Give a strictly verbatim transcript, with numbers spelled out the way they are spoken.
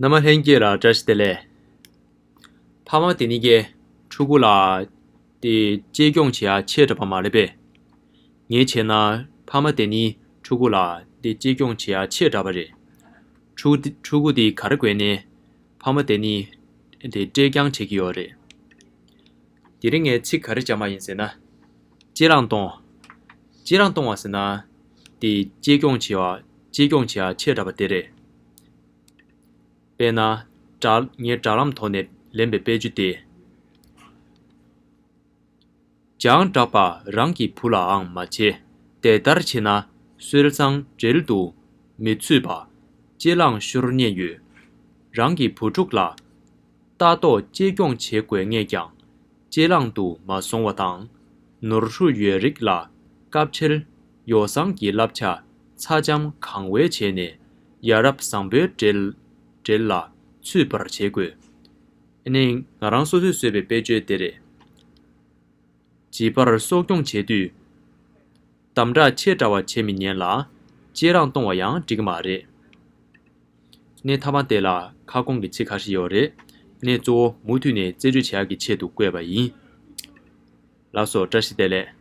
རྣམ་པ་ལྷན་རྒྱས་ལ་བཀྲ་ཤིས་བདེ་ལེགས། ཕ་མ་དེ་གཉིས་ཀས་ཕྲུ་གུ་ལ་དེ་གཅེས་སྐྱོང་བྱེད་ཡ་ཆེ་དྲགས་པ་མ་རེད་པས། ངས་བྱས་ན་ཕ་མ་དེ་གཉིས་ཕྲུ་གུ་ལ་དེ་གཅེས་སྐྱོང་བྱེད་ཡ་ཆེ་དྲགས་པ་རེད། ཕྲུ་གུ་དེ་ཕྲུ་གུ་དེ་ག་རེ་དགོས་ནའི་ཕ་མ་དེ་གཉིས་དེ་སྤྲད་རྐྱང་བྱེད་ཀྱི་ཡོད་རེད། དེ་རིང་ངས་ཚིག་ག་རེ་བཅའ་མ་ཡིན་ཟེར་ན། གཅེས་རང་གཏོང་། གཅེས་རང་གཏོང་བ་ཟེར་ན། དེ་གཅེས་སྐྱོང་བྱེད་པ་གཅེས་སྐྱོང་བྱེད་ཡ་ཆེ་དྲགས་པ་དེ་རེད། དཔེར་ན། དྲ་ངས་དྲ་ལམ་ཐོག་ནས་ལེན་པའི་དཔེ་བརྗོད་དེ། བྱང་དྲགས་པ་རང་གི་བུ་ལའང་མ་བྱེད། དེ་ལྟར་བྱེད་ན་སྲོལ་བཟང་འབྲེལ་དུ་མི་ཚུད་པ། གཅེས་ལངས་ཤོར་ཉེན་ཡོད། རང་གི་བུ་ཕྲུག་ལ་ལྟ་རྟོག་གཅེས་སྐྱོང་བྱེད་དགོས་ངེས་ཀྱང་། གཅེས་ལངས་དུ་མ་སོང་བ་དང་། ནོར་འཁྲུལ་ཡོད་རིགས་ལ་སྐབས་འཕྲལ་ཡོ་བསྲང་གི་བསླབ་བྱ་ཚ་འཇམ་གང་བས་བྱས་ནས་ཡ་རབས་བཟང་པོའི་འབྲེལ་འབྲེལ་ལ་ཚུད་པར་བྱེད་དགོས། ཨ་ནི་ང་རང་སོ་སོས་བཟོས་པའི་དཔེ་བརྗོད་དེ་རེད། བྱིས་པར་གསོ་སྐྱོང་བྱེད་དུས། དམ་དྲག་ཆེ་དྲགས་པ་བྱེད་མི་ཉན་ལ། གཅེས་རང་གཏོང་བ་ཡང་འགྲིག་གི་མ་རེད། ནས་མཐའ་མ་དེ་ལ་ཁ་སྐོང་གི་ཚིག་ཁ་ཤས་ཡོད་རེད། ནས་གཙོ་བོ་མུ་མཐུད་ནས་རྩད་གཅོད་བྱེད་ཡག་གི་ཆེད་དུ་བཀོད་པ་ཡིན། ལགས་སོ། བཀྲ་ཤིས་བདེ་ལེགས།